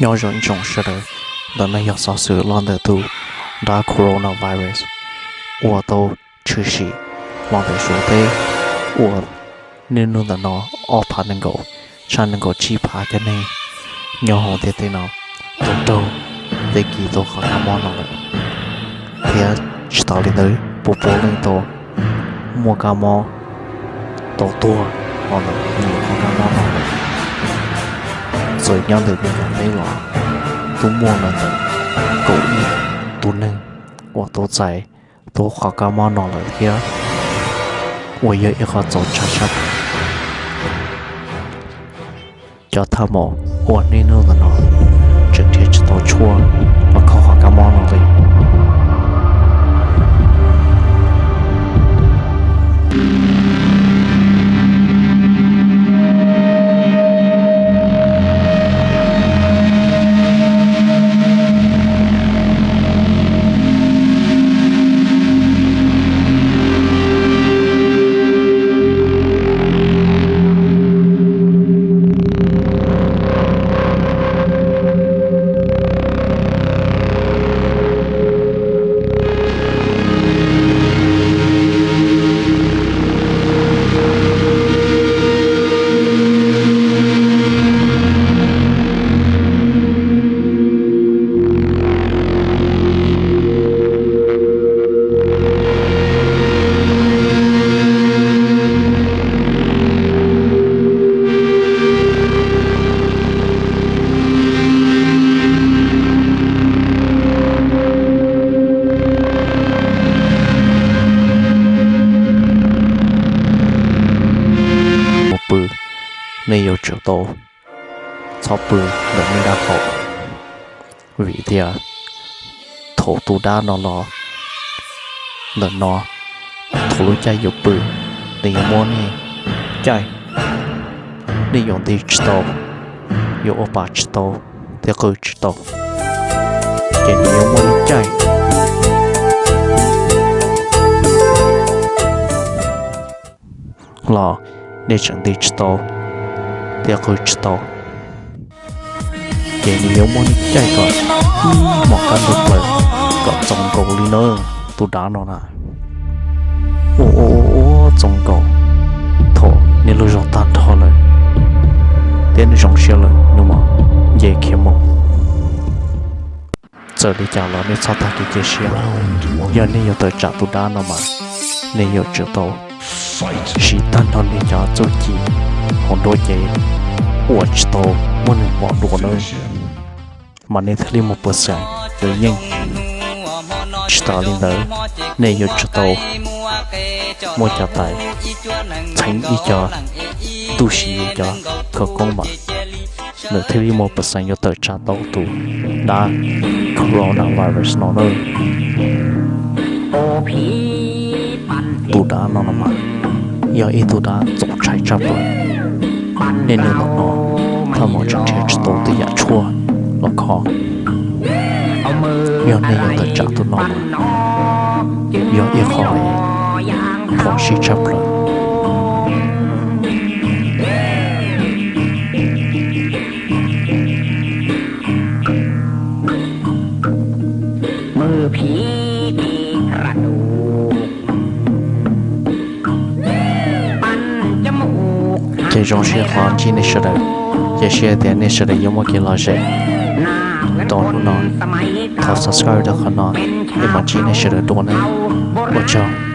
Nyob zoo ib tsoom sawv daws, ntawm no yog xov xwm los ntawm tus dab coronavirus uas tau tshwm sim los ntawm Suav teb, uas niaj hnub ntawm no ob phav nees nkaum, tshaj nees nkaum tsib phav cov neeg nyob hauv ntiaj teb no tau raug tej kis tau qhov kab mob no lawm, thiab tsis tas li ntawd puas puav leej tau muaj kab mob tau tuag los ntawm qhov kab mob no lawm. Txawm nyob ntawm Meskas teb los twb muaj los ntawm kaum ib tus neeg uas tau txais tau qhov kab mob no lawm thiab, uas yog ib qho txaus ntshai tshaj. Cov thaj maum uas niaj hnub ntawm no tseem nrhiav tsis tau tshuaj los kho qhov kab mob no li. Mus pw, nej yuav tsum tau txhob pw ntawm nej dab qhaum, vim tias thaum tus dab no los ntawm no, thaum lub caij yuav pw, nws yuav muab nej caij, nej yuav nti tsis tau, yuav ua pa tsis tau, thiab qw tsis tau, ces nws yuav muab nej caij los nej tseem nti tsis tau thiab qw tsis tau, ces nws yuav muab nej caij kom ib hmos kab ntug plaws kom txaus nkaus li na. Tus dab no na, ua ua ua ua txaus nkaus, thaum nej lub zog tag nrho lawm thiab nej zoo siab lawm, nws mam nce khiav mus. Txawm li cas los nej txhob tag kev cia siab. Yog nej yuav tawm tsam tus dab no mas nej yuav tsum tau siv tag nrho nej cov txuj ci hauv nruab cev uas tsis tau muab nws pom dua na, mas nej thiaj li muaj pes xeem yuav yeej. Tsis tas li ntawd, nej yuav tsum tau muaj cov tais txheeb ib co ntuj siv cov khawv koob mas nws thiaj li muaj pes xeem yuav tawm tsam tau tus dab coronavirus no na. Tus dab no no mas yog ib tug dab txaus ntshai tshaj plaws. Niaj hnub ntawm no thaj maum tseem nrhiav tsis tau tej yam tshuaj los kho. Yog nej yuav tawm tsam tus no mas yog ib qho phom sij tshaj plaws. Ces zoo siab qhov ntsib nej sawv daws, cia siab tias nej sawv daws yuav muaj kev lom zem rau hnub no. Thov subscribe rau qhov no es mam ntsib nej sawv daws dua na. Ua tsaug.